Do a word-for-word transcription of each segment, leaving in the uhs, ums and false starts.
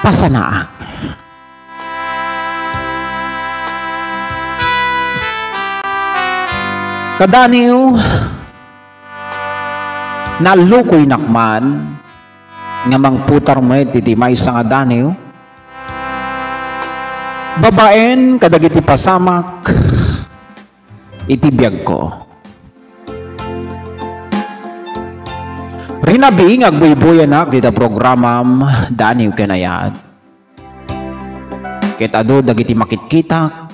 Pasanaak. Kadaniw, nallukoynak man nga mangputar met iti maysa nga daniw babaen kadagiti pasamak iti biagko. Rinabii nga agbuybuyanak dita programam, Daniw ken Ayat. Ket adu dagiti makitkitak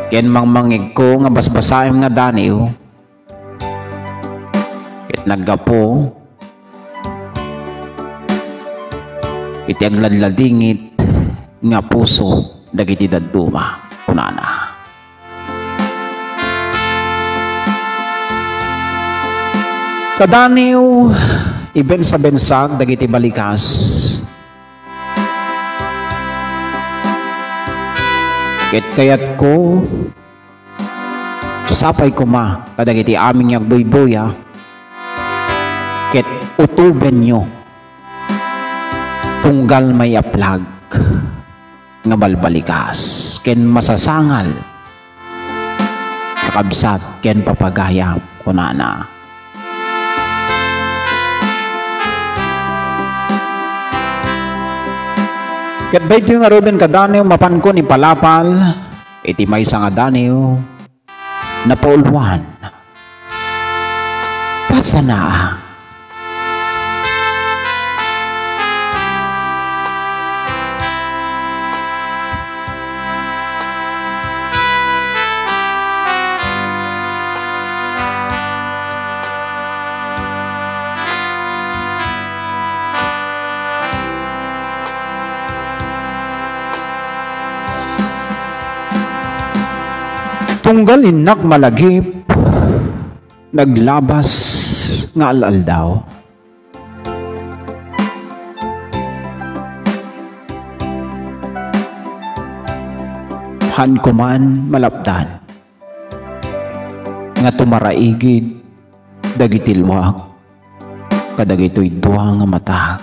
ken mangmangngegko nga basbasaem nga daniw, ket naggapu iti agladladingit nga puso dagiti dadduma, kunana. Kadaniw, ibensabensak dagiti balikas. Ket kayatko, sapay koma kadagiti amin nga agbuybuya, ket utobenyo tunggal maiyaplag nga balbalikas ken masasangal, kakabsat ken papagayam, kunana. Ket daytoy ngaruden kadaniw, mapankon ipalapal iti maysa nga daniw, napauluan. Pasanaak. Tunggal innak malagip, naglabas nga al-aldaw. Haanko man malapdan nga tumaraigid dagiti luak kadagitoy dua nga matak.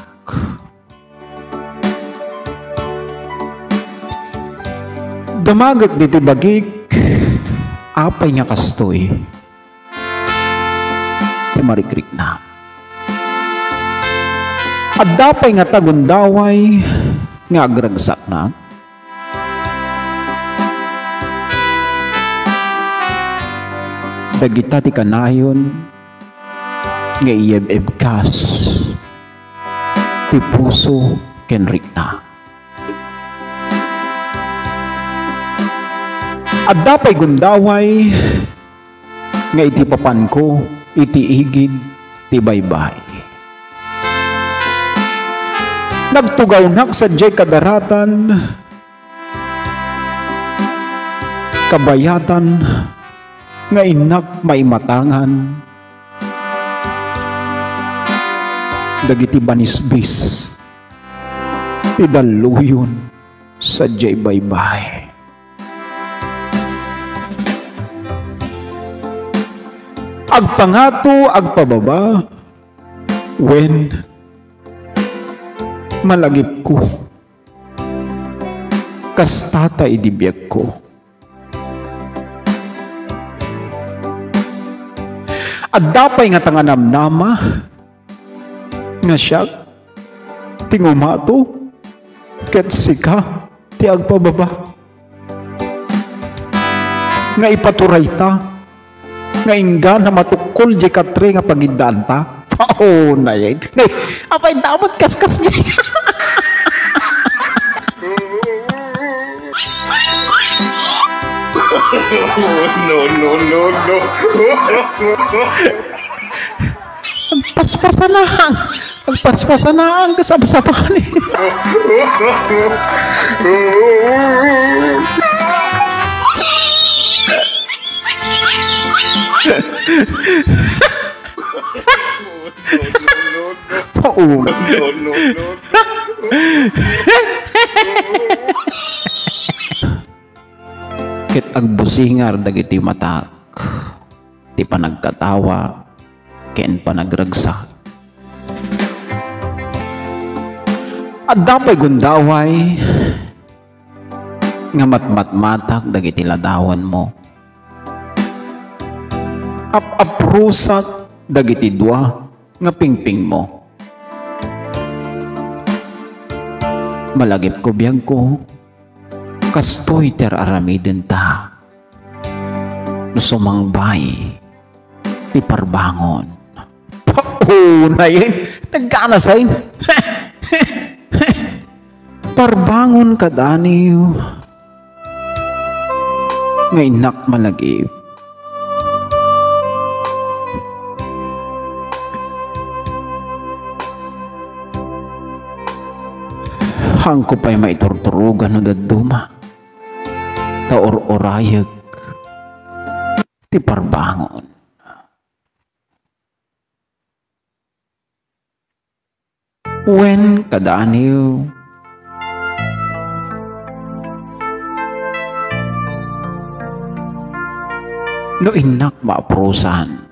Damaget ditoy bagik, apay nga kastoy ti marikriknak? Adda pay ngata gundaway nga agragsaknak? Dagita ti kanayon nga iyeb-ebkas ti puso ken rikna. Adda pay gundaway nga iti papanko iti igid ti baybay. Nagtugawnak sadiay kadaratan, kabayatan nga innak maimatangan dagiti banisbis ti dalluyon sadiay baybay. Agpangato, agpababa, wen malagipko. Kasta ta idi biagko. Adda pay ngata nga namnama nga siak ti ngumato ket sika ti agpababa. Nga ipaturayta nga inggana matukkol diay katre nga pagiddaanta. Paunay. Nay, apay, dapat kaskas diay. No, no, no, no. Agpaspasanaak. Agpaspasanaak nga sabsabali. Paul. Ket agbusingar dagiti matak ti panagkatawa ken panagragsak. Adda pay gundaway nga matmatmatag dagiti ladawanmo. Ap-aprusak dagiti dua nga pingpingmo. Malagipko, biagko, kastoy ti ar-aramidenta no sumangbay ti parbangon. Unayen, nagkanasayen. Parbangon kadaniw nga innak malagip. Haanko pay maiturturogan no dadduma, ta ur-urayek ti parbangon. Wen kadaniw, no innak maaprusan